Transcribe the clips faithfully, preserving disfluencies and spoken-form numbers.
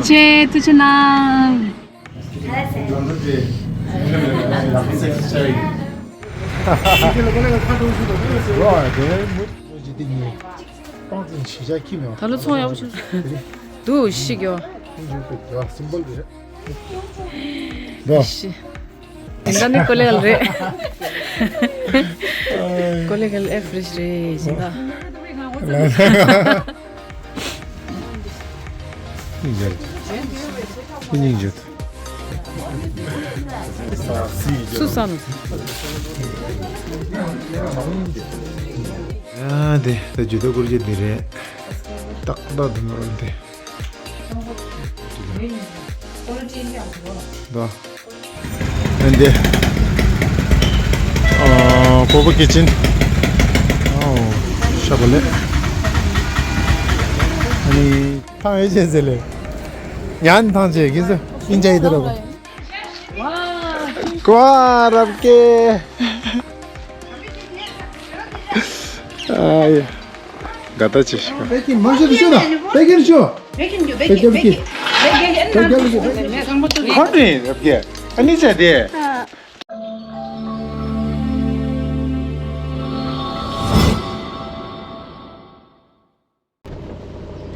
ཁྱེད་ཐུགས་ཆེ་གནང་། ད་ལོ་ཚོང་ཡག་པོ་བྱུང་། འདུག་ཤི་གྱོ། འདུག་ཤི། དེ་འདྲ་ནི་ཀོ་ལེ་གལ་རེད། ཀོ་ལེ་གལ་ཨེ་ཕི་རེ་ཤི་རེད་ཟིན་ད། སྙིང་རྗེ། སྙིང་རྗེ། སུ་ས་ནོ། ཡ་དེ་ད་ཇུ་ཏོ་ཀུར་གྱི་དེ་རེད། ཏག་ཏག་དུ་ནོར་དེ། ད། ཨན་དེ། ཨ། ཀོ་པོ་ཀི་ཅན། ཨོ། ཤ་བ་ལེ། ཨ་ནི། ཐང་ཨེ་ཅེ་ཟེ་ལེ། ཉན་ཐང་ཅེ་གི་སུ། ཨིན་ཅ་ཡི་དེ་ར་གོ། ཀོ་རབ་ཀེ། ཨ་ཡེ། ག་ད་ཅི་ཤི་ག། པེ་ཀིན་མང་ཤོས་དུ་ཤོད་ན། པེ་ཀིན་ཤོད། པེ་ཀིན་ཤོད། པེ་ཀིན་ཤོད། པེ་ཀིན་ཤོད། ཁོ་ནི་རབ་ཀྱི་ཨ་ནི་ཆ་དེ།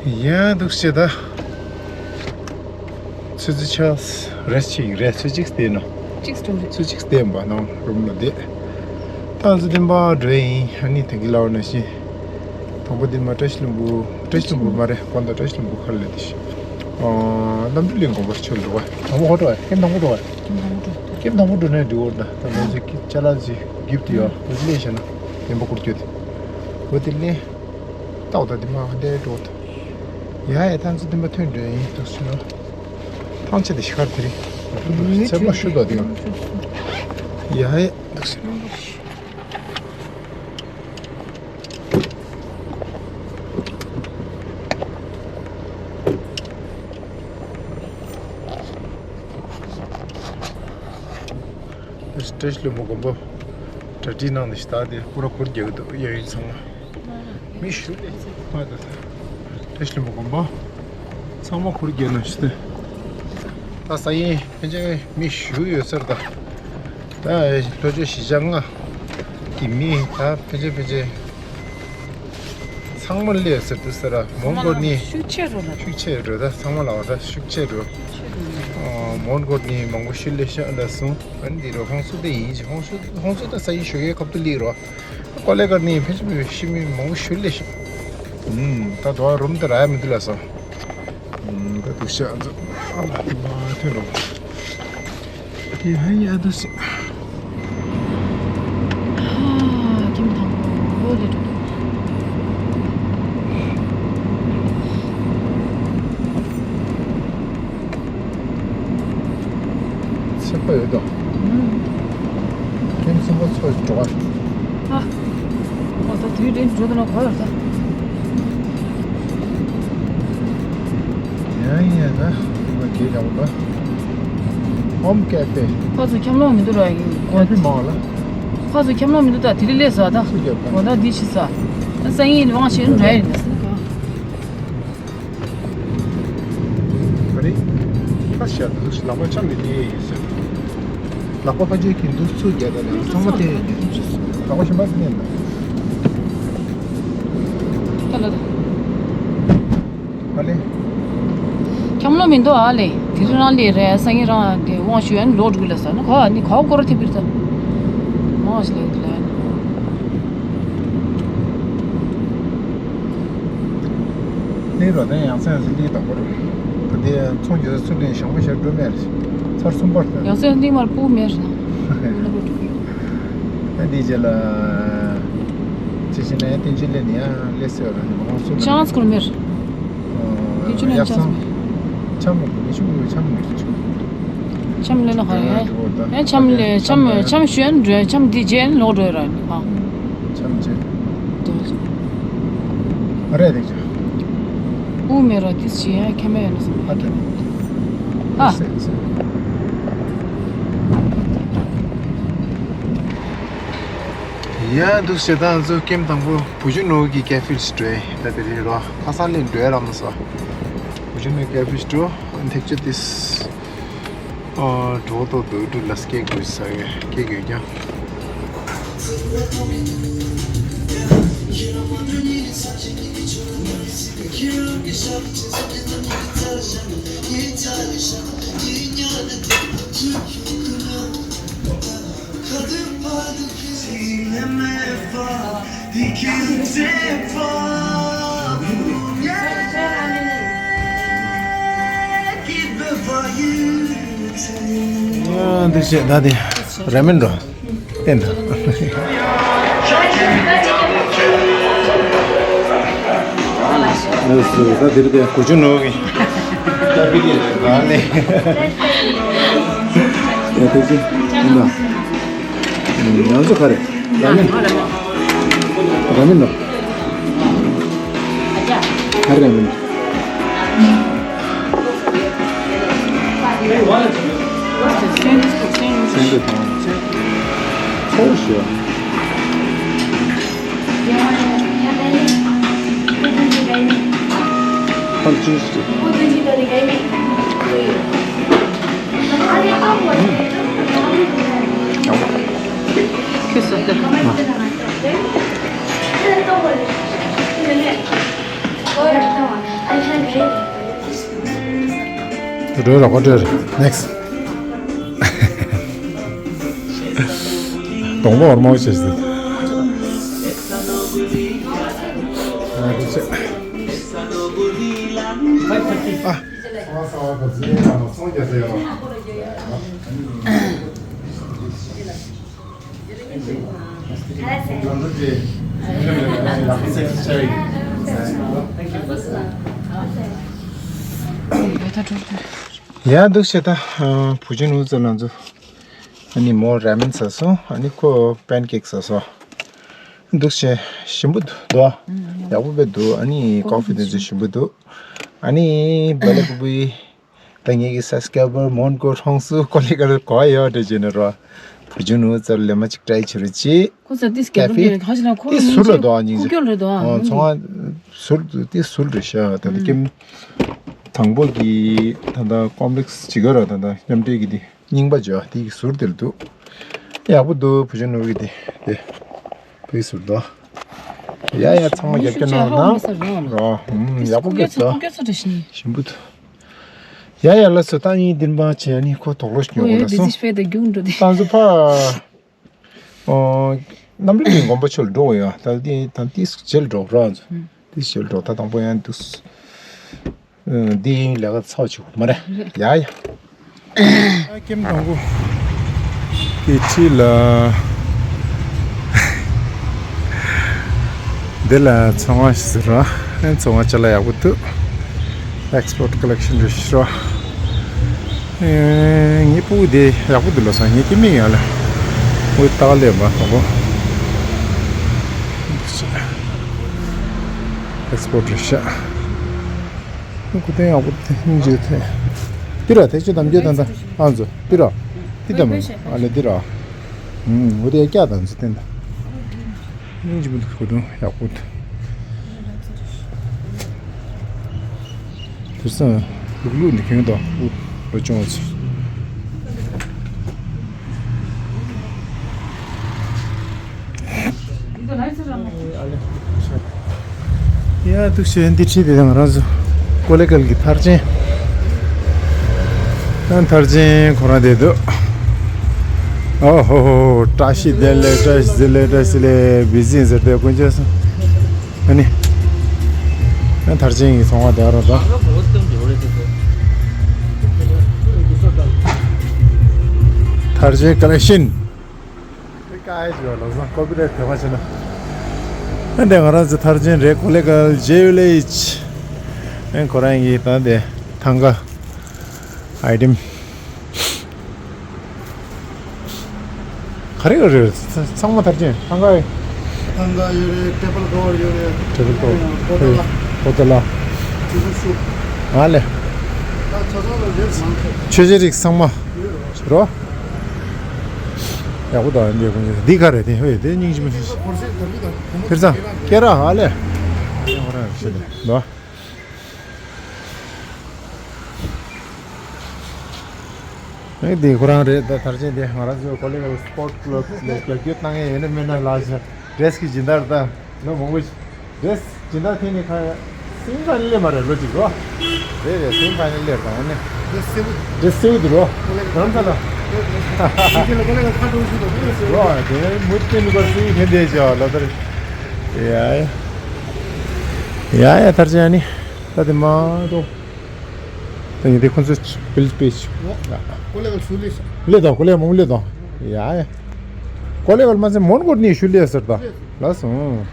ཡ་འདུག་སེ་ད། ཚོད་ཚོད་ཆ་རེས་ཅིག་རེས་ཚོད་ཅིག་བལྟས་ན། ཅིག་སྟོན་རེད། ཚོད་ཅིག་བལྟས་པ་ནང་རུམ་ལ་བསྡད། ད་ཚོད་བདེན་པ་འགྲོ་ཡིན། ཨ་ནི་དེ་གི་ལའོ་ན་ཤི། དང་པོ་དེ་མ་བཀྲ་ཤིས་ལྷུན་པོ། བཀྲ་ཤིས་ལྷུན་པོ་མ་རེད། དགོང་དག་བཀྲ་ཤིས་ལྷུན་པོ་ཁ་ལ་དེ་ཤི། ཨ། རྣམ་གྲོལ་གླིང་དགོན་པར་ཆོས་འགྲོ་བ། དང་པོ་ཧོ་འགྲོ་བ། ཀེམ་དང་པོ་འགྲོ་བ། ཀེམ་དང་པོ་འགྲོ་ནས་འགྲོ་བ། ད་ལོ་ཚོད་ཀྱི་ཅ་ལག་ཅིག་གིབ་ཏུ་ཡོད། འོ་དེ་ལས་བྱས་ན་བདེན་པ་བསྐུར་རྒྱུ་དེ། འོ་དེ་ལས། ཏག་ཏག་དེ་མ་འདས་འགྲོ་ད། ཡ་ཡ་ཐང་ཚོ་དེ་མ་ཐོན་འགྲོ་ཡིན་འདུག་ཟེར་ན། ཐང་ཆད་དེ་ཤར་དེ་རིང་། ཚེ་མ་ཤུ་དོ་དེ་ཡང་། ཡ་ཡ་འདུག་ཟེར་ན། བཀྲ་ཤིས་ལྷུན་པོ་དགོན་པ་གྲ་སྒྲིག་གནང་ནས་ཞིག་ད་དེ་པུ་ར་གུར་རྒྱག་གི་འདུག་གཡས་གཡོན་ཚང་མ། མི་ཞུ་ལེ་ཕ་ད་བཀྲ་ཤིས་ལྷུན་པོ་དགོན་པ་ཚང་མ་གུར་རྒྱག་ན་ཞིག་ད། ད་ས་ཡིན་ཕན་ཆད་མི་ཞུ་ཡོད་ཟེར་ད། ད་ལྷོ་ཕྱོགས་གཞིས་ཆགས་ལྔ་གི་མི་ད་ཕན་ཆད་ཕན་ཆད། ཚང་མ་སླེབས་ཟེར་དུས་ཟེར་ར་མོན་གྷོ་ནི་ཤུགས་ཆེ་རུ་ལ། ཤུགས་ཆེ་རུ་ད་ཚང་མ་ལ་བ་ད་ཤུགས་ཆེ་རུ། ཨོ། མོན་གྷོ་ནི་མང་པོ་ཤུལ་ལེ་ཤ་ཨ་ད་སོང་། ཨ་ནི་འདི་རུ་ཧོང་སུ་དེ་ཡིན་ཅི། ཧོང་སུ་ཧོང་སུ་ད་ས་ཡིན་ཞོགས་ཀའི་ཁབ་ཏུ་ལིག་རོ། ཀོ་ལེ་གར་ནི་ཕེ་ཤི་ཕེ་ཤི་མི་མང་པོ་ཤུལ་ལེ་ཤ། ཨུམ། ད་དོ་རུམ་དུ་ར་ཡ་མི་འདུག་ལ་སོང་། ད་དུ་ཤ་ཨ་ལ་དུ་མ་ཐོན་རོ། དེ་ཧ་ཡ་དུ་ཤ། ཁྱིམ་དང་པོ་ལས་འགྲོ་དུ། ཚེག་པ་ཡོད་དོ། ཁྱིམ་སེམས་པ་ཚོ་འགྲོ་བ། ཨ། ཨོ་ད་དུས་རིང་འགྲོ་དུ་ན་གོ་ལ་ད། ཡང་ཡང་ན་ང་དགེ་རྒན་པ། ཨོམ་ཀེ་ཕེ། ཕ་ཚོ་ཁྱམས་ལོང་མི་འདུག་ར་ཡིན་གོ། ཀེ་ཕེ་མང་ལ། ཕ་ཚོ་ཁྱམས་ལོང་མི་འདུག་ད་དེ་རིང་ལས་ས་ད། སུ་རྒྱབ་ད། གོ་ད་འདི་ཕྱི་ས། ད་སང་ཉིན་དབང་ཞེས་འདྲ་ཡིན་ད། ཨ་རེ། ཁ་ཤ་འདུག་ལག་པ་འཆམ་ནས་དེ་ཡིན་ཟེར། ལག་པ་ཕ་ཆེ་གི་འདུག་ཚུར་རྒྱག་ད་ལ་ཚང་མ་དེ་ལག་པ་གཞན་པ་ནས་ན། ད་ལ་ད། ཨ་ལེ། ཁྱམས་ལོ་མི་འདུག་ཨ་ལེ། དེ་རིང་རང་ལས་རེད་སང་ཉིན་རང་དེ་དབང་ཞུ་ཡ་ནི་ལོག་འགྲོ་གི་ལ་ཟ་ནི་ག་ནི་ག་སྐོར་ཐེབས་པིར་ད། མང་ཞིག་ལས་འདུག་ལ། ནི་རོ་དན་ཡང་སེང་སི་ལི་དང་པོ་རེད། ད་དེ་ཚོང་རྒྱག་ཚུར་ལེན་ཞང་པོ་ཞག་འགྲོ་མེད་རེད། ཚར་གསུམ་པར་དང་། ཡང་སེང་སི་ལི་མར་སྤུ་མེད་རེད་ན། ཨ་དེ་རྗེས་ལ་ཅི་ཞིག་ན་ཡང་བསྟན་ཆོས་ལེན་ཡང་ལས་སེ་བ་རེད་མང་སུ་ལ། ཅང་སྐོར་མེད། བསྟན་ཆོས་ལེན་ཡག་ཅང་སང་། ཆམ་མི་ཆུང་མི་ཆམ་མི་ཆུང་། ཆམ་ལེན་ན་ཁ་ཡ། ཡ་ཆམ་ལེན་ཆམ་ཆམ་ཞུ་ཡན་འགྲོ་ཆམ་འདི་རྗེས་ལོག་འགྲོ་ཡ་ར་ནི་ཁ། ཆམ་ཆེ། འདི་རྗེས། ཨ་རེ་རེ་ཆ། ཨུ་མེ་ར་ཏིས་ཆི་ཡ་ཁེ་མེ་ཡ་ན་སམ། ཨ་ཏེ། ཨ། སེ་སེ། ཡ་འདུག་ཞེ་དང་ཚོ་ཀེམ་དང་པོ་བུ་ཆུ་ནོ་གི་ཀེ་ཕིལ་སི་ཏྲེ་ད་དེ་རེད་རོ། ཁ་སང་ལེན་འགྲོ་ཡ་ར་མ་སོ། བུ་ཆུ་ནོ་ཀེ་ཕིལ་སི་ཏྲོ། ཐེག་ཆུ་ཏིས། ཨ། གྲོགས་ཏོག་ཏུ་ཏུ་ལ་སྐད་དགོས་ས་གི་སྐད་དགོས་ཀྱང་། ཨ། འདི་བྱས་ད་དེ་ར་མེན་འགྲོ། བསྟན་དང་། ཨ་སུ་ད་དེ་རེད་དེ་གོ་ཆུ་ནོ་གི། ད་ནི། ཡ་དེ་ཅི་འདི་ང་ཚོ་ག་རེ། ར་མེན། ར་མེན་ནོ། ག་རེ་ར་མེན། སེང་གེ་དང་། ཚོགས་ཞེས། ཁམས་ཆུང་ཞིག་ཁྱོད་སུ་ལྟ། འགྲོ་རོགས་འགྲོ། Next. གདོང་པ་འོར་མ་བྱས་ཟེར། ཨ། ཡ་འདུག་བྱས་ད། བུ་ཆུང་ནུ་ཚོ་ལ་ཚོ། ཨ་ནི་མོ་ར་མེན་ཟ་སོང་། ཨ་ནི་ཁོ་པན་ཀེག་ཟ་སོང་། འདུག་བྱས་ཞིམ་པོ་འདུག་དོ། ཡག་པོ་དཔེ་འདུག་ཨ་ནི་ཀོ་ཧྥི་དེ་ཚོ་ཞིམ་པོ་འདུག་ཨ་ནི་བ་ལེ་པུ་པི། ད་ངེད་ཀྱི་སབ་སི་ཀ་རའི་བར་མོན་གྷོ་ཧྲོང་སུ་ཀོ་ལི་ག་ར་གོ་ཡོད་དེ་བྱས་ནས་རོ། བུ་ཆུང་ནུ་ཚོར་ལེ་མ་ཅིག་ཏྲའི་བྱེད་རོགས་གྱིས། ཁོ་ཚ་ཏིས་ཀེ་ཀ་ཕེ། ཧ་ཅང་ཁོ་ཏིས་ཟུར་ལ་འདུག་ཨ་སྙིང་རྗེ། ཁུག་ཀྱོག་རེད་འདུག་ཨ། ཨོ་ཚོང་ང་ཟུར་ཏིས་ཟུར་རེད་ཤག་ད་ལྟ་ཀེམ་དང་པོ་གི་ད་ལྟ་ཀོམ་པི་ལེག་སི་བྱེད་དགོས་ར། ད་ལྟ་མཉམ་འབྲེལ་གི་དེ་རྙིང་པ་བྱོས་དེ་གི་ཟུར་དེར་འདུག་ཡག་པོ་འདུག་བུ་ཆུང་ནུ་གི་དེ་དེ་ཕའི་ཟུར་འདུག་ཡ་ཡ་ཚང་མ་རྒྱབ་སྐྱོར་གནང་རོགས་གནང་། ཡག་པོ་ཀེ་ཀ་ཞིམ་པོ་འདུག་ཡ་ཡ་ལ་སོ་ད་ཡིན་དེ་འབའ་ཆེ་ནི་ཁོ་དོག་ལོ་ཉོ་གོ་ལ་སོང་། ཏང་སུ་ཕ། ཨོ། རྣམ་རིག་གི་དགོན་པ་ཆོས་ལ་འགྲོ་བ་ཡ། ད་དེ་ད་དེ་ཞལ་འགྲོ་ར། དེ་ཞལ་འགྲོ་ད་དང་པོ་ཡང་འདུག་འདི་ཡིན་ལས་ཀ་ཚོགས་ཆུ་མ་རེད། ཡ་ཡ། ཀེམ་དང་པོ་དེ་ཁྲིད་ལ། འདི་ལ་ཚོང་བ་ཞིག་ཟེར་ར། ཚོང་བ་ཅ་ལག་ཡག་པོ་འདུག་ཨེག་སི་པོར་ཊི་ཀོ་ལེག་ཤན་རེད་ཤག་ཨེ། ངའི་སྤུ་གུ་དེ་ཡག་པོ་འདུག་ལབ་སོང་། ངའི་སྐྱེ་དམན་ཡ་ལ། འོ་ད་ལས་མ་དང་པོ་ཨེག་སི་པོར་ཊི་རེད་ཤག་ཁུ་ཏན་ཡག་པོ་དེ་སྙིང་རྗེ་ཐལ། ཏི་ར་ཐེ་ཆུ་དམ་རྒྱུ་དང་ད་ཨང་ཚོ་ཏི་ར། ཏི་དམ་ཨ་ལེ་ཏི་ར། ཨུམ་འོ་དེ་ཡ་ཀྱ་དང་ཚོ་བསྟན་ད། སྙིང་རྗེ་མི་འདུག་ཁུ་ཏན་ཡག་པོ་དེ། དེར་སང་ལུག་ལུག་འདི་ཁྱོད་དང་ཨུ་རོ་ཅུང་ཚོ། ཡ་འདུག་བྱས་འདི་ཁྲིད་དེ་དང་རང་ཚོ་ཀོ་ལེ་གལ་གྱི་ཐར་ཆེན། ཨ་ཐར་ཆེན་ཁོ་རང་བསྡད་འདུག་ཨོ་ཧོ་ཧོ། བཀྲ་ཤིས་བདེ་ལེགས། བཀྲ་ཤིས་བདེ་ལེགས། བཀྲ་ཤིས་བདེ་ལེགས། བི་ཟི་ཟེར་དེ་དཀོན་མཆོག་གསུམ། ཨ་ནི། ཨ་ཐར་ཆེན་གྱི་ཚོང་བ་དེ་རོ་དང་། ཐར་ཆེན་ཀོ་ལེག་ཤན། ཀ་ཨེ་ཇི་བ་ལོ་སང་ཀོ་པི་རེ་ཐེ་བ་ཆེ་ན། ཨ་འདྲ་ང་རང་ཚོ་ཐར་ཆེན་རེད། ཀོ་ལེ་གལ་ཇེ་ཝི་ལེ་ཇི། ཨ་ཁོ་རང་གི་ད་དེ་ཐང་ག་ཨའི་ཊེམ། ག་རེ་ག་རེ་རེད། ཚང་མ་ཐར་ཆེན་ཐང་ག་ཡོད། ཐང་ག་ཡོད་རེད། ཊེ་བལ་ཀ་བར་ཡོད་རེད། ཊེ་བལ་ཀ་བར། པོ་ཏ་ལ། པོ་ཏ་ལ། ཨ་ལེ། ད་ཆ་ཚང་ལ་རེད་མང་ཆེ། མཆོད་ཆས་རིགས་ཚང་མ་ཡོད་རོ། ཡག་པོ་དང་འདི་ཀུན་འདི་ག་རེད། དེ་ཧོས་དེ་སྙིང་རྗེ་མོ་ཞིག་ཕེར་ཚང་ཀེ་ར་ཧ་ལེ། ཡག་པོ་རང་ཞིག་ལ། ཨེ་དེ་ཁོ་རང་རེད། ད་དར་ཆེན་དེ་ང་རང་ཚོའི་ཀོ་ལེ་གལ་སི་པོར་ཊི་ཀླབ་ལ་རྒྱབ་སྐྱོར་བཏང་ཡས་ཡོད་ན་མེད་ན་ལ་ཆ་ཌི་རེ་སི་གི་སྦྱིན་བདག་རེད། ད་ལོ་མང་པོ་ཌི་རེ་སི་སྦྱིན་བདག་ཐེངས་ནས་ཁ་སིང་ཁ་ནས་སླེབས་མ་རེད་ལོ་གཅིག་རོ། རེད་རེད། སིང་ཁ་ནས་སླེབས་དང་ནི་ཌི་རེ་སི་སེའུ་དེ་རོ། རང་ཚ་ལ་ཁ་ཏོག་ཞུ་དང་ཌི་རེ་སེའུ་རོ། དེ་མུ་སྟེགས་ནི་ཀོ་སིང་ཧེ་འདེ་ཅོ་ལ་དར། ཡ་ཡ་ཡ་ཡ་དར་ཆེན་ནི་ད་དེ་མ་ཏོ། ད་ཡིན་དེ་ཁོང་ཚོ་བིལ་པེ་ཆི། ཀོ་ལེ་གལ་སུ་ལེ་ས། ལེ་དང་ཀོ་ལེ་མོང་ལེ་དང་། ཡ་ཡ། ཀོ་ལེ་གལ་མ་ཚེ་མོན་གོར་ནི་ཞུ་ལེ་ཟེར་ད། ལ་སོང་།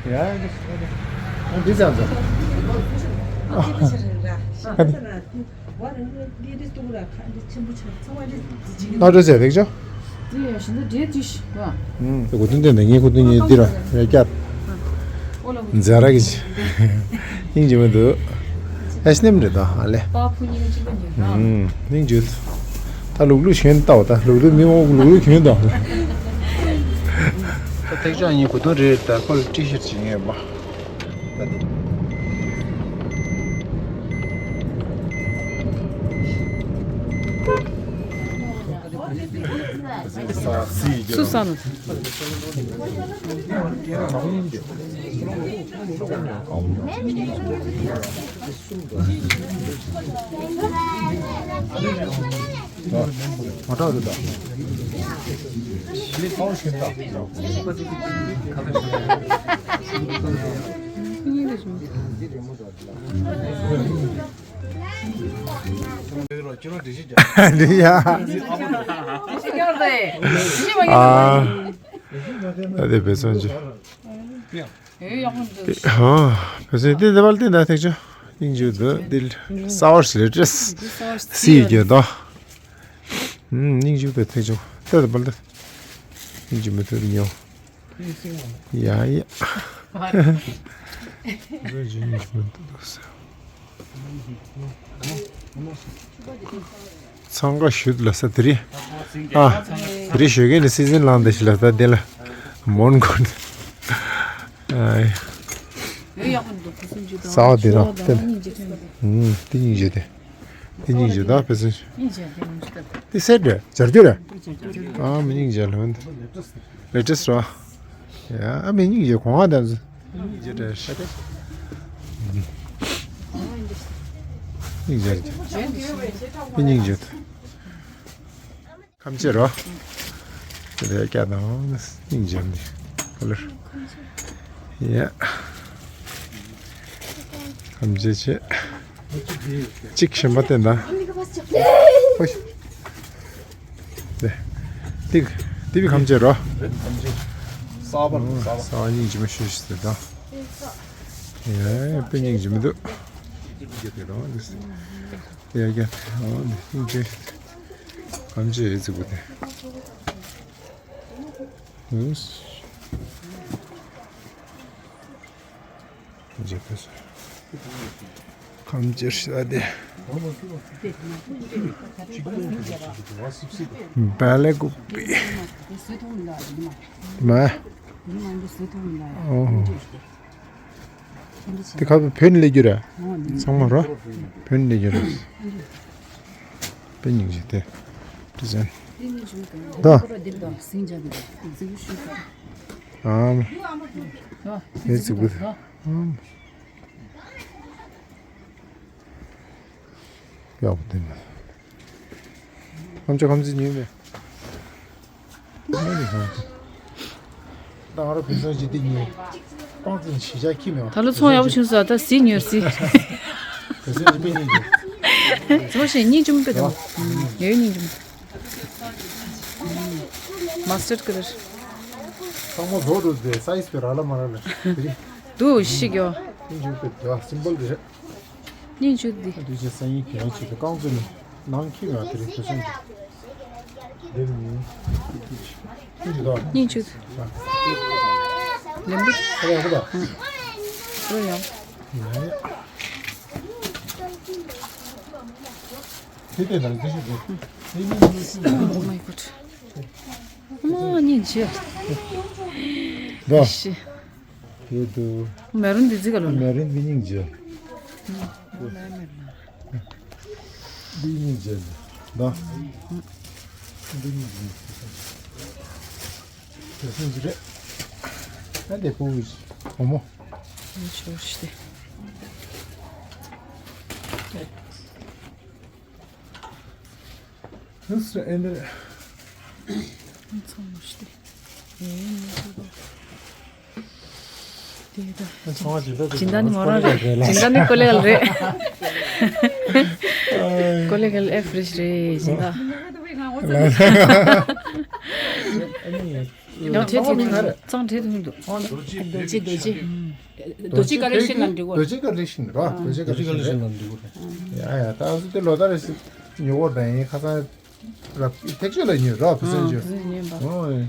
ཡ་ཡ། འདི་ཙམ་ཙམ། ཨ་འདྲ་ཟེར་དེ་ཅོ། དེ་ཡང་ཤིན་ཏུ་འདྲེས་དུས་ཤི་བ། ཨུམ། དེ་གོ་དོན་དེ་འདི་ངའི་གོ་དོན་ངའི་འདི་ར་རེ་བསྐྱར། འཛའ་ར་གི་སྙིང་རྗེ་མོ་འདུག་ཨེ་སྣེམ་རེད་དོ་ཨ་ལེ། ཨུམ། སྙིང་རྗེ། ད་ལུག་ལུག་གཞན་ལྟ་བ། ད་ལུག་ལུག་མི་མང་ལུག་ལུག་གཞན་ལྟ་བ། ད་ཐེག་ཆག་གཉིས་གོ་དོན་རེད། ད་ཁོ་ལ་ཊི་ཤར་ཊི་བྱེད་ངེས་པ། སུ་ས་ནོ། མ་དྲག་རེད་ད། ལས་ཀ་བ་ཤེས་ད། འདི་ཡ། ཨ། ད་དེ་བེ་སོན་ཅི། ཨོ། བེ་སོན་དེ་དེ་བལ་དེ་ན་ཐེག་ཆོ། སྙིང་རྗེ་འདུག་འདི་སའོར་ལེ་ཊེ་སི་སི་ཡི་རྒྱུ་དོ། ཨུམ། སྙིང་རྗེ་འདུག་ཐེག་ཆོ། དེ་དེ་བལ་དེ། སྙིང་རྗེ་མི་འདུག་ཉོ། ཡ་ཡ། རོ་ཇི་ཉིད་མི་འདུག་ཟེར། འཚང་ཁ་ཞུད་ལ་ས་དེ་རི། ཨ། དེ་རི་ཞོད་མཁན་ནི་སི་ཛིན་ལངས་དེ་ཤི་ལ་ས་དེ་ལ། མོན་གོ་ནི། ཨ། ས་བ་དེ་ར་དེ་ལ། ཨུམ། དེ་སྙིང་རྗེ་དེ། དེ་སྙིང་རྗེ་ད་བེ་སོན། དེ་སེ་རེད། སྦྱར་རྒྱུ་རེད། ཨ་མི་སྙིང་རྗེ་ལོན། ལེ་ཊེ་སི་ར། ཡ་ཨ་མི་སྙིང་རྗེ་གོང་ཨ་དམ་སུ། སྙིང་རྗེ་དྲན་ཤ་དེ། སྙིང་རྗེ་རེད། མི་སྙིང་རྗེ། ཁམ་ཆེ་རོ། དེ་ལས་ཀྱ་དང་སྙིང་རྗེ་འདི། ཁོ་ལར། ཡ། ཁམ་ཆེ་ཆེ། གཅིག་གཞན་པ་བསྟན་ད། ཧོ། དེ། ཏིག་ཏི་བི་ཁམ་ཆེ་རོ། ས་བ་ས་བ། ས་བ་སྙིང་རྗེ་མོ་ཤོད་ཤི་ཟེར་ད། ཡ་དཔེ་སྙིང་རྗེ་མི་འདུག་ཡ་ཡ་ཨོ་ནི་སྙིང་རྗེ། ཁམ་ཆེ་ཡི་ཙི་གུ་དེ། ཨུམ། ཁམ་ཆེ་ཕེ་སོ། ཁམ་ཆེ་ཤ་དེ། བལ་ལེ་ཀུ་པི། མ། ཨོ། དེ་ཁ་བོད་ནས་སླེབས་རྒྱུ་རེད། ཚང་མ་རོ། བོད་ནས་སླེབས་རྒྱུ་རེད། དཔེ་སྙིང་རྗེ་དེ། དྲི་ཟན། ད། ཨམ། ཨེ་ཙི་བུ། ཨམ། ཡག་པོ་དེ་ནི། ཁམ་ཆེ་ཁམ་ཆེ་ཉོས་མེད། ད་ང་རང་བུ་ཚང་ཅིག་དེ་ཉོས། སྤང་ཙིན་ཞི་ཆག་ཁྱི་མེད་པ། ད་ལོ་ཚོང་ཡག་པོ་བྱུང་སོང་། ད་གཟི་ཉོས་གཟི། བུ་ཚང་ཅིག་དཔེ་ཉོས་ཉོས། ཚོང་ཞེ་སྙིང་རྗེ་མོ་དཔེ་དང་། ཉོས་སྙིང་རྗེ་མོ། མ་སི་ཊར་ཀ་ལར། ཚང་མ་བཟོ་འགྲོ་ཟེར་སའི་ཛི་དཔེ་རག་ལ་མ་རག་ལ། དེ་རིང་། འདུག་ཤི་གྱོ། སྙིང་རྗེ་དཔེ་དེ་སིམ་པལ་རེད། སྙིང་རྗེ་འདི། དེ་ཅི་ས་ཡིན་གྱོན་ཅིག་གི་རྐང་བཙུན་ནང་ཁྱི་མེད་པ་དེ་རེད། བུ་ཚང་གི་དེ་ནི་སྙིང་རྗེ་དང་། སྙིང་རྗེ། ལེམ་བུ། ཨ་ཡ་ཧུ་ད། ཨུ་ཡ། དེ་དེ་ནང་དེ་ཞིག་དེ། དེ་ནི་སྙིང་རྗེ། Oh my God. ཨ་མ་སྙིང་རྗེ། ད། ཤི། དེ་དུ། མེ་རུན་འདི་ཟིག་ག་ལོ། མེ་རུན་འདི་སྙིང་རྗེ། འདི་སྙིང་རྗེ། ད། དེ་སུ་ཞིག་རེད། ཨ་དེ་ཕྲུ་གུ་བུ་མོ། ཆོག་ཤི་སྟེ། ཨིན་སི་ཨེ་འདི་རེད། ཚང་མ་ཤི་སྟེ། ཨེ་ནི་ཤི་སྟེ། དེ་ད། སྦྱིན་བདག་ནི་མོ་རང་རེད། སྦྱིན་བདག་ནི་ཀོ་ལེ་གལ་རེད། ཀོ་ལེ་གལ་ཨེ་ཕི་རེ་ཤི་རེད། སྦྱིན་བདག་ཡང་དེ་དེ་གཙང་དེ་དུ་མི་འདུག་རྡོ་རྗེ་རྡོ་རྗེ། རྡོ་རྗེ་ཀ་ལེག་ཤན་ལ་འགྲིག་གོ། རྡོ་རྗེ་ཀ་ལེག་ཤན་རོ། རྡོ་རྗེ་ཀ་ལེག་ཤན་རེད། ཡ་ཡ། ད་སུ་དེ་ལོ་ད་རེ་སི་ཉོ་བོ་ད་ཡིན། ཁ་སང་ར་ཐེག་ཆོས་ལ་ཉོས་རོ། བུ་སེ་ཉོས། ཨོ།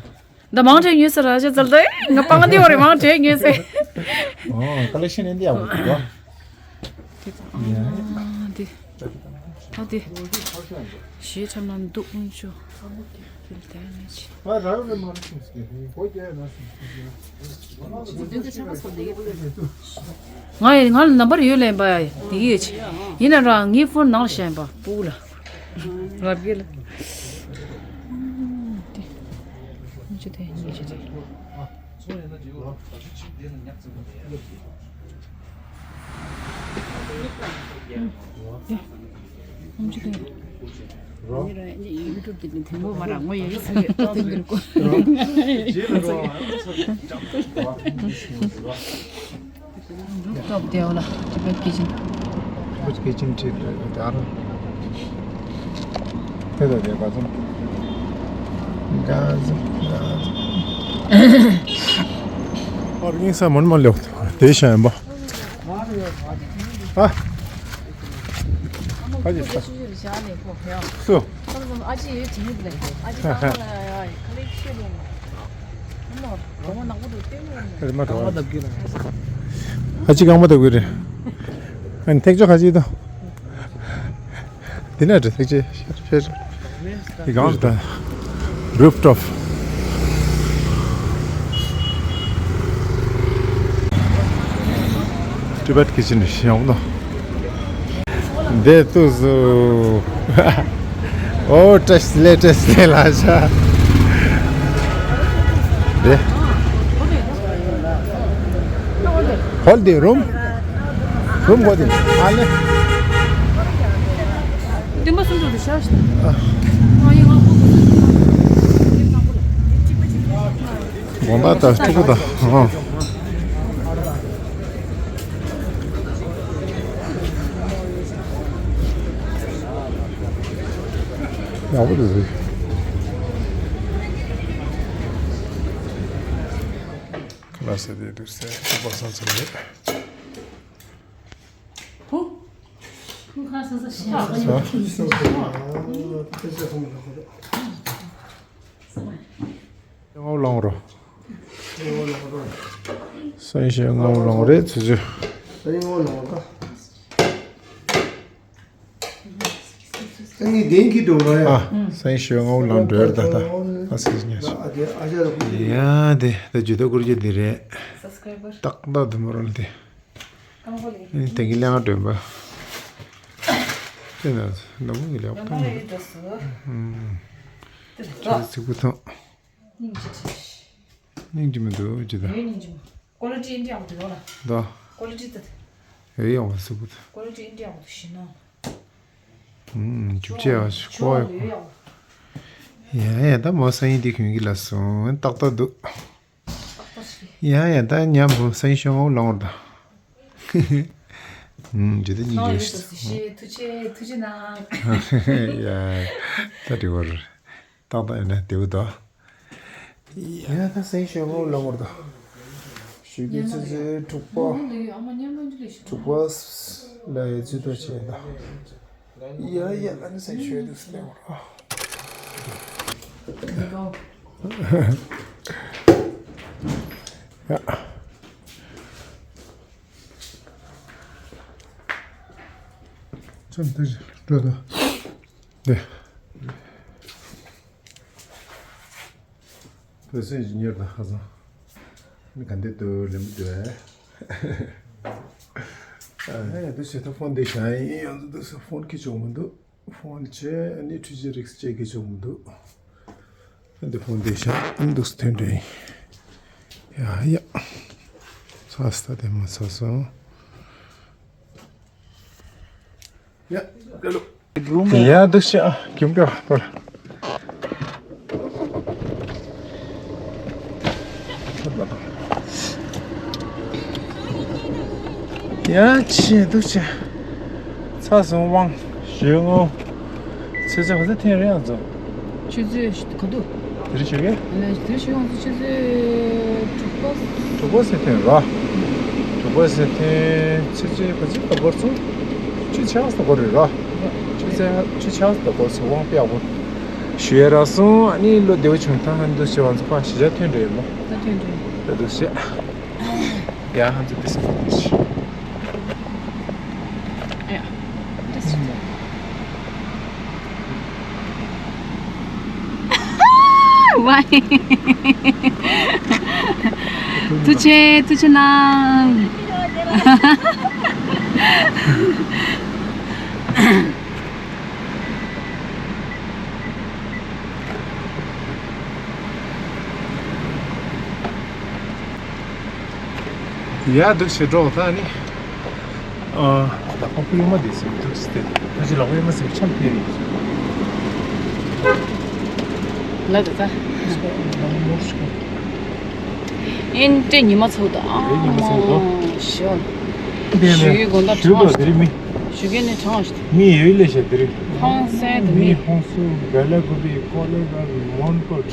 ད་མང་དྲགས་ཉོས་ཟེར་ར་ཅེ་ཙལ་ཏེ་ང་པང་དེ་བ་རེ་མང་དྲགས་ཉོས་ཟེར། ཨོ། ཀ་ལེག་ཤན་ཨེ་འདི་ཡག་པོ་འདུག་གོ། དེ་ཨ་དེ་ཨ་དེ་ཞེ་ཁྲམ་ལ་འདུག་ཨུན་ཆོ། ང་ར་ར་མ་ར་ཤིང་སྐྱེ་ཧི་གོ་རྒྱ་ན་ཤིང་སྐྱེ་ཧི། ང་ཡི་ང་ལ་ནམ་བར་ཡོད་ལེན་པ་དེ་ཡོད་ཆེ། ཡིན་ན་རང་ངའི་ཕོན་ནང་ལ་བཤད་པ་པུ་ལ། རབ་རྒྱས་ལ། ཨུམ། དེ། ཉི་ཤུ་དེ་ཉི་ཤུ་དེ། ཨུམ། དེ། ཉི་ཤུ་དེ། ཡུ་ཊུབ་དེ་དེ་མོ་མ་ར་ངོ་ཡ་ཡི་ས་གི་ཏོག་ཏོག་གི་རུ་ཀོ། སྟོབས་བདེ་བ་ལ་ཅི་པ་ཀི་ཅིན། ཅི་པ་ཀི་ཅིན་ཁྲིད་རེད་ད་རུང་། དེ་ལ་རེད་ག་ཚོད། ག་ཚོད་ག་ཚོད། ཨ་རིང་ས་མོན་མ་ལེགས་དེ་ཤ་ཡིན་པ། ཨ། ཨ་ཅེ་ས། སུ། ཨ་ཅེ་ཡོད་དེ་ཡོད་ལ་ཨ་ཅེ་ས་ལ་ཡ་ཁ་ལེ་ཤེས་ལོ། ཨ་ཅེ་རྐང་པ་བརྡབ་ཀྱི་རེད། ཨ་ནི་ཐེག་ཆོ་ཁ་ཅིག་དང་། དེ་ནས་རེད་ཐེག་ཆེ་ཕེ་རེད། དེ་གང་རེད་ད། Rooftop Tibet Kitchen ཡོང་ནོ། འདི་ཏུ་སུ། ཨོ་ཏྲེས་ལེ་ཏྲེས་ལེ་ལ་ཤ། འདི། Holiday room? Room གོ་དེ། ཨ་ལེ། བདུན་པ་སུམ་ཅུ་དུ་ཤ་ཤ། ཨ་ཡི་ང་ཁོ་དགོང་དག་ད་ཕྲུ་གུ་ད། ཨ། ཡག་པོ་འདུག་ཟེར། ལ་ས་དེ་འདུག་ཟེར། ཁོ་པ་སང་ཚང་རེད། ཧུ། ཧུ་ཁ་ས་ས་ཤ། ས། ཨ། ང་ལང་རོ། སང་ཞོགས་ང་ལང་རེད་ཚུ་ཚུ། སང་ཉིན་ང་ལང་ད། སང་ཉིན་དེང་གི་འགྲོ་ར་ཡ། ཨ། སང་ཞོགས་ང་ལང་འགྲོ་ཡར་ད་ད། ཨ་སི་ཉ་ཤ། ཨ་དེ་ཨ་ཅག་ར་ཁུ། ཡ་དེ་ད་ཇུ་ད་ཀུར་ཇུ་དེ་རེད། ཏག་ཏག་དུ་མོ་རོལ་དེ། ཨ་ནི་དེང་གི་གླེང་བ་སྒྲོན་པ། དེ་ན་ནམ་གི་ལེགས་ཐོང་། ཨུམ། ཁྱེད་ཚིག་པོ་ཐོང་། སྙིང་རྗེ་ཆེ། སྙིང་རྗེ་མི་འདུག་ཅི་ད། ཡོད་སྙིང་རྗེ་མ། ཀོ་ལི་ཊི་ཨིན་ཌི་ཡ་འོག་ཏུ་ཡོད་ལ། ད། ཀོ་ལི་ཊི་ད། ཡོད་ཡོང་བ་སུ་གུ་ད། ཀོ་ལི་ཊི་ཨིན་ཌི་ཡ་འོག་ཏུ་ཤི་ན། ཨུམ། ཅུག་ཅེ་བ་ཞིག་གོ་ཡོད། ཡ་ཡ་ད་མོ་སང་ཉིན་འདི་གུན་གི་ལ་སོང་ཏག་ཏག་འདུག་ཏག་ཏག་ཞིག་ཡ་ཡ་ད་ཉམས་པོ་སང་ཉིན་ཤོང་ཨོ་ལོང་ད། ཨུམ། ཇི་ལྟ་སྙིང་རྗེ་ཞིག་ཐུགས་རྗེ་ཐུགས་རྗེ་གནང་། ཡ་ད་འདྲི་བར། ཏག་ཏག་ཡིན་ན་དེའུ་དོ། ཡ་ད་སེང་ཞོགས་མོ་ལ་ངོར་དོ། ཞུ་གི་ཙི་ཙི་དྲུག་པ། དྲུག་པ་ལ་ཡ་ཙི་ཏོ་བྱས་ད། ཡ་ཡ་ཨ་ནི་སེང་ཞོགས་དུ་སེང་ངོར། ཡ། ཚོན་དེ་འགྲོ་དོ། དེ། བོད་སྲིད་ཀྱི་གཉེར་དང་ཧ་ཅང་། ནི་ག་འདི་འདུག་རིན་པོ་འདུག་ཨེ། ཨ་ཡ་འདུག་ཟེར་ད་ཕོན་འདི་བཞག་ཡིན་ཡང་འདུག་ཟེར་ཕོན་ཁྱི་ཆོག་མི་འདུག་ཕོན་བྱས་ཨ་ནི་འཕྲུལ་ཆས་རིགས་བཅས་ཀྱི་བྱུང་མི་འདུག་འདི་ཕོན་འདི་ཤ་འདུག་ཐོན་འདྲ་ཡིན། ཡ་ཡ། ཚ་སྟ་དེ་མ་ཚ་སོང་། ཡ། ཀ་ལོ། ཡ་འདུག་ཤ་གྱོང་ཀ་པར། ཡ་ཆེ་འདུག་ཆེ། ཚ་སོང་དབང་ཞོལ་ངོ་། ཚེ་ཚེ་ག་ཚོད་ཐེངས་རེད་ཨང་ཚོ། ཆུ་ཚོད་ག་དུས། དེ་རིང་ཞོགས་ཀས། ལས་དེ་རིང་ཞོགས་ཀས་ཆུ་ཚོད་དྲུག་པ། དྲུག་པ་ཟེར་ཐེངས་ར། དྲུག་པ་ཟེར་ཐེངས་ཆུ་ཚོད་ག་ཚོད་ད་འགོར་སོང་། ཆུ་ཆགས་ད་འགོར་རེད་ར། ཆུ་ཚོད་ཆུ་ཆགས་ད་འགོར་སོང་དབང་དཔེ་ཡག་པོ། ཞུ་ཡ་རག་སོང་ཨ་ནི་བློ་བདེ་བོ་བྱུང་ཐང་ཧན་དུ་ཞེ་བ་ཚོ་ཕ་ཞི་ཆ་ཐོན་འདྲ་ཡོད་མོ། ད་ཐོན་འདྲ་ཡོད། ད་དུ་ཞེ། ཡ་ཧན་ཚོ་དེ་སོང་ཞེ། ཨ་ཡ། དེ་སོང་། ཐུགས་རྗེ་ཆེ། ཐུགས་རྗེ་གནང་། ཡ་འདུག་ཞེ་འགྲོ་ད་ནི། ཨ། ལག་པ་ཕུ་ཡོད་མ་དེ་སེམས་འདུག་སྟེ། ཕ་ཅི་ལག་པ་ཡོད་མ་སེམས་ཆམ་ཕེ་རེད། ལ་ད་ད། ཨེན་ཏྲེ་ཉི་མ་ཚོ་ད། ཨེ་ཉི་མ་ཚོ་ད། ཞོ། ཞུ་གི་དགོན་ད་ཞུ་གྲང་དོ་དེ་རིང་མི། ཞུ་གི་ནི་གྲང་ཞིག་མི་ཡོད་ལེ་ཤ་དེ་རིང་། ཧོང་སན་དུ་མི། ཧོང་སུ་ག་ལ་གུ་པི་ཀོ་ལ་ག་མོན་གོ་ཊ།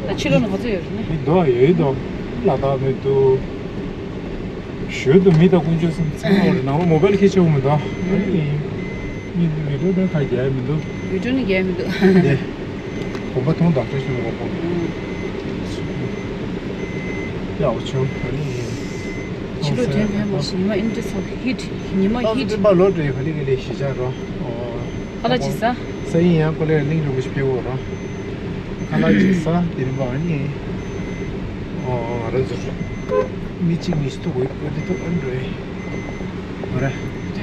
ད་ཕྱི་ལོགས་ནས་ག་ཚོད་ཡོད་རེད་ནི། མི་འདུག་ཡོད་འདུག་ལ་དྭགས་མི་འདུག་ཞོལ་དུ་མི་དང་དཀོན་མཆོག་གསུམ་ཚང་མ་རེད། ནང་ལ་མོ་བལ་ཁྱེར་ཆེ་བོ་མི་འདུག་ཨ་ནི་མི་འདུག་བི་ཌིའོ་འདི་ཁ་རྒྱག་ཡ་མི་འདུག་བི་ཌིའོ་ནི་རྒྱག་ཡ་མི་འདུག་དེ་གོམ་པ་མཐོང་དང་ཁྲ་ཤོར་གོ་གོ་ཡག་པོ་བྱུང་ཨ་ནི་ཕྱི་ལོགས་དྲན་ཕན་མ་ཤི་ཉི་མ་ཨིན་ཏི་སོ་ཧིཊ་ཉི་མ་ཧིཊ། ཁ་ལག་ཅིག་ཟ། ས་ཡིན་ཡང་ཀོ་ལེ་གླིང་རིན་པོ་ཆེ་ཕེབས་འོ་ར། ཁ་ལག་ཅིག་ཟ་དེ་རིང་པ་ནི། ཨོ་ང་རང་ཚོ་མི་གཅིག་གཉིས་ཐུག་འོ་འདི་ཐུག་ཨ་འགྲོ་ཡི་འོ་ར། ད་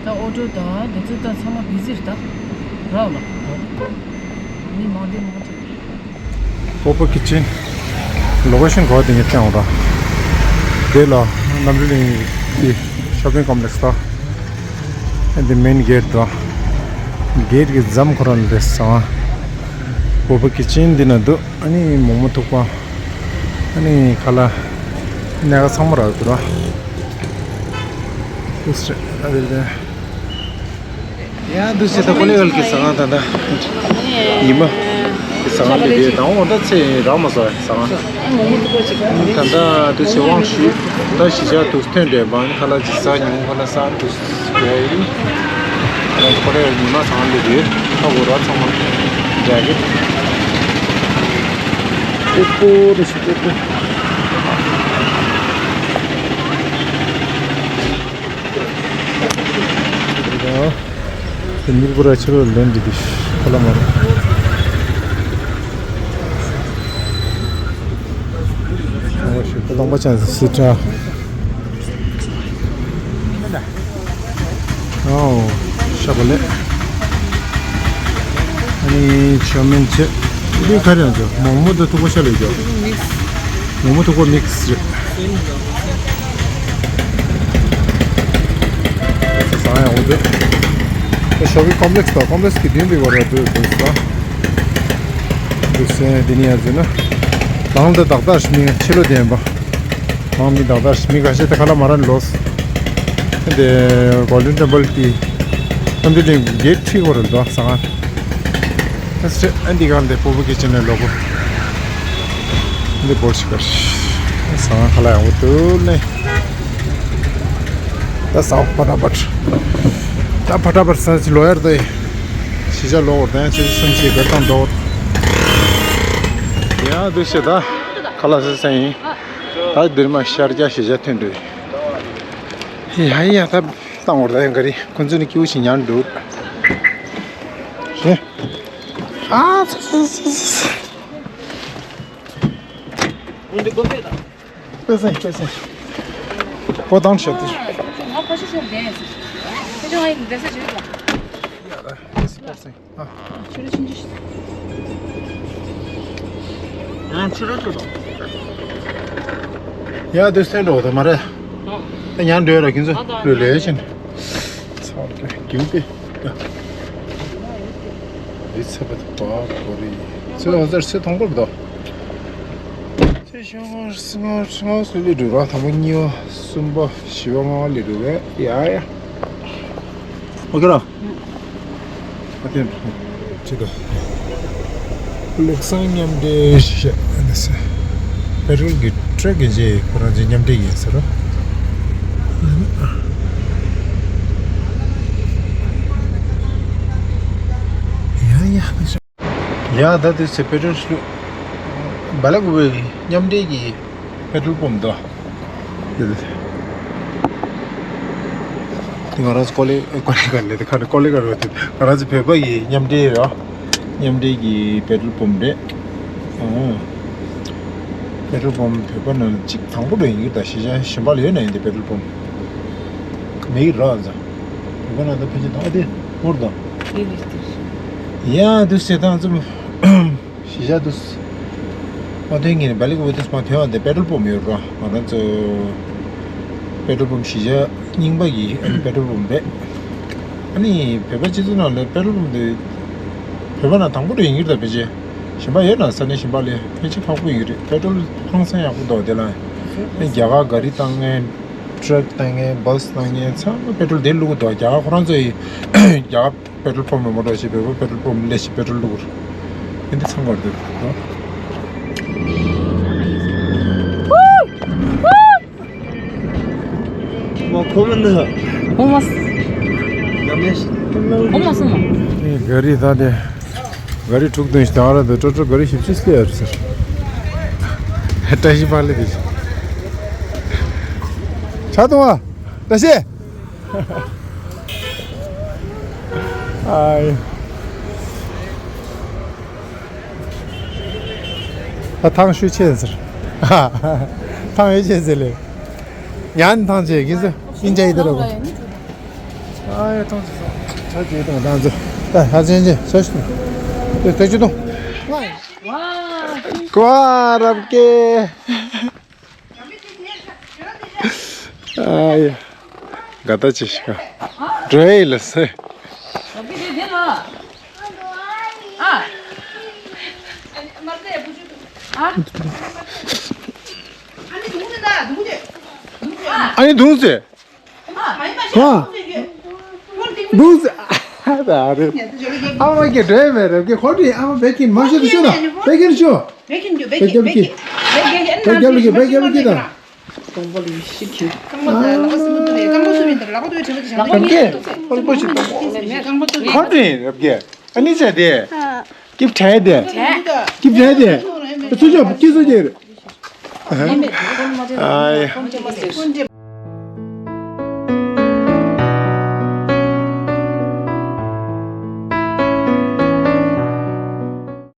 ཨོ་ཊོ་དང་དེ་ཚོ་ད་ཚང་མ་བི་ཟི་རེད་ད། རག་ལ། མི་མང་དེ་མང་དེ། སྤོ་བོ་ཁི་ཅན། ལོ་ཀེ་ཤན་གོ་དེ་ངས་སྟོན་འོང་ད། དེ་ལ་གནམ་རི་གླིང་གི་ཤོ་པིང་ཀོམ་པ་ལེགས་ད། ཨ་འདི་མེན་གེ་ཊི་ད། གེ་ཊི་གི་འཛམ་ཁོ་རང་ལ་རེད་སོང་། སྤོ་བོ་ཁི་ཅན་འདི་ན་འདུག་ཨ་ནི་མོག་མོག་ཐུག་པ། ཨ་ནི་ཁ་ལག་གནས་ཀ་ཚང་མ་རག་འདུག་ར། ཨུ་སི་ཨ་དེ་དེ། ཡ་འདུག་སེ་ད་ཀོ་ལེ་ཝལ་གྱི་ཟ་ཁང་ད་ད། ཉི་མ། གི་ཟ་ཁང་དེ་དེ་དང་འོ་ད་ཚེ་རག་མ་སོང་ཟ་ཁང་། ད་ད་དུ་ཚེ་དབང་ཞུས། ད་གཞིས་ཆགས་དུ་ཐོན་འདྲེན་པ་ཁ་ལག་ཅིག་ཟ་མྱོང་ཁ་ལག་ཟ་འདུག་ཡ་ཡིན། ཁ་ལག་ཀོ་ལེ་ཝལ་ཉི་མ་ཟ་ཁང་དེ་དེ་ཧ་གོ་ར་ཚང་མ་འདྲ་གི། ཨེ་པོ་རེ་ཞིག་ཨེ་པོ། དེ་ནུར་པོ་ར་ཕྱི་རོལ་ལན་འདི་དེ་ཁོ་ལ་མ་རེད། ཨོ་ཤི་ཁོ་དང་པ་ཅན་སི་ཏྲ། ཨོ་ཤ་བ་ལེ། ཨ་ནི་ཆོ་མིན་ཆེ། འདི་ག་རེ་ཡང་ཚོ་མོག་མོག་དང་ཐུག་པ་ཤ་ལེ་རྒྱོ། མོག་མོག་ཐུག་པ་མིག་སི་རེད། ཟ་ཡང་འོ་དེ། ཤོ་པིང་ཀོམ་པ་ལེགས་དང་ཀོམ་པ་ལེགས་ཀྱི་མདུན་དེ་བར་ལ་འགྲོ་དགོས་ས། འདུག་སེ་འདི་ནི་ཡང་ཟེར་ན། ལང་དུ་དག་དག་ཞིག་མི་ཕྱི་ལོ་བསྟན་པ། ལང་མི་དག་དག་ཞིག་མི་ཁ་ཤས་དེ་ཁ་ལ་མ་ར་ལོས། འདི་གོལ་ཌན་ཊེམ་པལ་གྱི་ཁྲོམ་སྡེ་གླིང་གེ་ཊི་ཁྲི་གོ་ར་འདུག་ཟ་ཁང་། ཨ་འདི་གང་དེ་སྤོ་བོ་ཁི་ཅན་ནས་ལོ་གོ། འདི་བོར་ཤི་ཀར། ཟ་ཁང་ཁ་ལ་ཡང་འོ་དུ་ནས། ད་ས་ཕ་ཏ་པར། ད་ཕ་ཏ་པར་ས་ལོ་ཡར་དེ། ཤི་ཆ་ལོ་བར་དང་ཆེ་སུམ་ཆེ་གར་དང་དོ། ཡང་འདུག་ཤེ་ད། ཁ་ལག་ཟ་ས་ཡིན། ད་འདིར་མ་ཤར་རྒྱ་ཤི་ཆ་ཐོན་འདུག་ཡ་ཡ་ད་བཏང་བར་ད་ཡང་ག་རེ་ཁོང་ཚོ་ནི་སྐྱིད་པོ་ཞིག་ཉར་འདུག་ཨ་ཙི་ཙི་ཙི་ཙི། འདི་ཀོ་ཕེ་ད། པེ་སེ་པེ་སེ། པོ་ཏང་ཤ་ཏི། ང་ཕ་ཤི་ཤོར་བསྡད་ཡིན་ཟེར། ཕ་ཤི་ང་ཡིན་བསྡད་ས་ཞིག་ལ། ཡ་ད་པེ་སེ་པེ་སེ། ཨ། ཆུ་ར་ཆུང་ཆུང་ཞིག་ང་ཆུ་ར་ཆུ་དང་། ཡ་དེ་སེ་འགྲོ་དེ་མ་རེད། ཨ། ད་ཉན་འདོད་ར་ཁྱེད་ཚོ་ཨ་ད་ལོས་ལས་ཕྱིན། ཚ་བ་རྒྱུག་པས། རི་ཚ་བ་དུ་བ་གོ་རི། ཚེ་འོ་ཟེར་ཚེ་མཐོང་གོ་རེད་དོ། ཚེ་ཤོ་ངོ་སི་ངོ་སི་ངོ་སི་ལི་འགྲོ་ར་དང་པོ་གཉིས་པ་གསུམ་པ་བཞི་པ་ལྔ་པ་ལི་འགྲོ་བས་ཡ་ཡ། ཨོ་ཁེ་ར། ཨོ་ཁེ། ཅི་དོ། ལེགས་སང་མཉམ་འབྲེལ་ཞེས་ཨ་ནི་སེ། པེ་ཊོལ་གྱི་ཊྲག་གི་རྗེས་ཁོ་རང་ཚོའི་མཉམ་འབྲེལ་ཡིན་ཟེར་རོ། ཡ་ཡ། ཡ་ད་དེ་ཚེ་པེ་ཊོལ་ཤུ། བ་ལ་གུ་བའི་མཉམ་འབྲེལ་གྱི་པེ་ཊོལ་པོམ་དོ། དེ་དེ། དེ་ང་རང་ཚོ་ཀོ་ལེ་ཀོ་ལེ་ག་ལེ་དེ་ཁ་ནས་ཀོ་ལེ་ག་རེ་དེ་ང་རང་ཚོ་བོད་པ་ཡི་མཉམ་འབྲེལ་རོ། མཉམ་འབྲེལ་གྱི་པེ་ཊོལ་པོམ་རེད། ཨོ། པེ་ཊོལ་པོམ་བོད་པ་ནང་གཅིག་དང་པོ་རེད་ཡིན་གྱི་ད་གཞིས་ཆགས་གཞན་པ་ལ་ཡོད་ན་ཡིན་དེ་པེ་ཊོལ་པོམ། མེད་ཀྱི་རོ་ཨ་ཙང་། བོད་པ་ནང་ད་ཕལ་ཆེར་དང་པོ་དེ་མོར་དང་། ཡ་དུ་སེ་དང་ཙམ། གཞིས་ཆགས་དུ། མ་ཐོན་ངེས་ནས་བ་ལི་གི་འོ་དུ་མ་ཐོན་བ་དེ་པེ་ཊོལ་པོམ་ཡོད་རོ། ང་རང་ཚོ་པེ་ཊོལ་པོམ་གཞིས་ཆགས་རྙིང་པ་ཡི་ཨ་ནི་པེ་ཊོལ་པོམ་རེད། ཨ་ནི་བོད་པ་སྤྱི་ཚོགས་ནང་ལ་པེ་ཊོལ་པོམ་དེ་བོད་པ་ནང་དང་པོ་རེད་ཡིན་གྱི་རེད་ད་ཕལ་ཆེར། གཞན་པ་ཡོད་ན་ས་གནས་གཞན་པ་ལས་ཕལ་ཆེར་ཁག་པོ་ཡིན་གྱི་རེད། པེ་ཊོལ་ཧང་སང་ཡག་པོ་འདུག་དེ་ལ་རྒྱ་གར་ག་རི་བཏང་མཁན། ཊྲག་བཏང་མཁན། བྷ་སི་བཏང་མཁན་ཚང་མ་པེ་ཊོལ་དེ་བླུག་གི་འདུག་རྒྱ་གར་ཁོ་རང་ཚོ་ཡི་རྒྱ་གར་པེ་ཊོལ་པོམ་ལ་མོ་ཊ་ཞིག་བོད་པ་པེ་ཊོལ་པོམ་ལས་ཞིག་པེ་ཊོལ་བླུག་གི་རེད། དེ་འདི་ཚང་གར་འདུག་མ་ཁོ་མི་འདུག་ཁོ་མ་སོང་། ཡ་མེད། ཁོ་མ་སོང་ནོ། ཨེ་ག་རི་ད་དེ། ག་རི་དྲུག་བདུན་ཞིག་དང་ར་འདི་ཀྲོ་ཀྲོ་ག་རི་བཞི་བཅུ་སླེབས་ཡོད་ཟེར། བཀྲ་ཤིས་པ་ལི་དེ་ཆ་གཏོང་བ་བཀྲ་ཤིས། ཨའི། ད་ཐང་ཤུ་ཆེ་ཟེར། ཐང་ཡོད་ཆེ་ཟེར་ལེ། ཉན་ཐང་ཆེ་གི་ཟེར། ཨིན་ཅའི་དེ་ར་གོ། ཨ་ཡ་ཐོང་ཚོ། ཆ་ཅེ་ཐོང་ཐང་ཚོ། ད་ཧ་ཅན་ཅེ་ཆ་ཤི་ཐོང་། དེ་ཐེ་ཅུ་ཐོང་། ཀོ་རབ་ཀེ། ཨ་ཡ། ག་ད་ཅི་ཤི་ག་འགྲོ་ཡི་ལ་སེ། ཨ་ནི་དུང་ཟེ། ཨ། འདུག་ཟེར། ཨ་རེ། ཨ་མ་གི་འདྲེ་མེད་རེ་གི་ཁོ་དྲི་ཨ་མ་བེ་ཀིན་མ་ཤི་དུ་ཤོད་ན་བེ་ཀིན་ཤོད། བེ་ཀིན་བེ་ཀིན་བེ་ཀིན་བེ་ཀིན་བེ་ཀིན་བེ་ཀིན་དང་། སྟོང་པ་ལ་ཡུལ་ཤི་ཁྱེར། རྐང་པ་དང་ལག་པ་སྲིན་པོ་དུ་ནས་རྐང་པ་སུ་མིན་དུ་ལག་པ་དུ་བའི་དྲན་པ་དེ་བྱང་། རབ་རྒྱས་ཕོལ་པོ་ཞིག་དང་པོ། ཁོ་དྲི་རབ་རྒྱས་ཨ་ནི་བྱས་ཏེ། སྐྱིབས་བྲལ་ཏེ། སྐྱིབས་བྲལ་ཏེ། ཚུར་ཕྱོགས་སྐྱིད་སུ་རྒྱས། ཨ་ཡ།